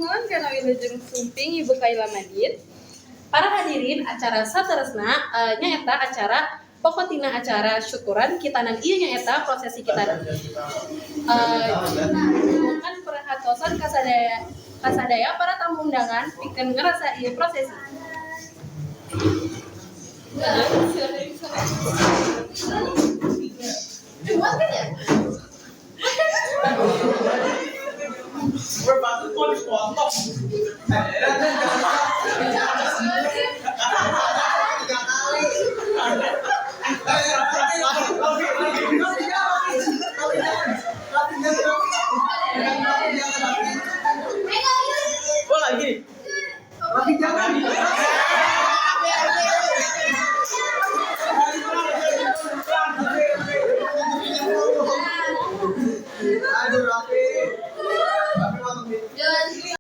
Muhun kana wilujeng sumping Ibu Kaila Madin. Para hadirin, acara sateresna nyaeta acara pokok tina acara syukuran khitanan ieu nyaeta prosesi khitanan. Nyuhunkeun perhatosan kasadaya kasadaya para tamu undangan pikeun ngerasa ieu prosesi. Nah, silakan ke sana. Muat kan ya? Gue patut mau dipotong. Tiga kali. Oh lagi. Rapi jangan. Aduh Rapi. Rapi potong. Jangan.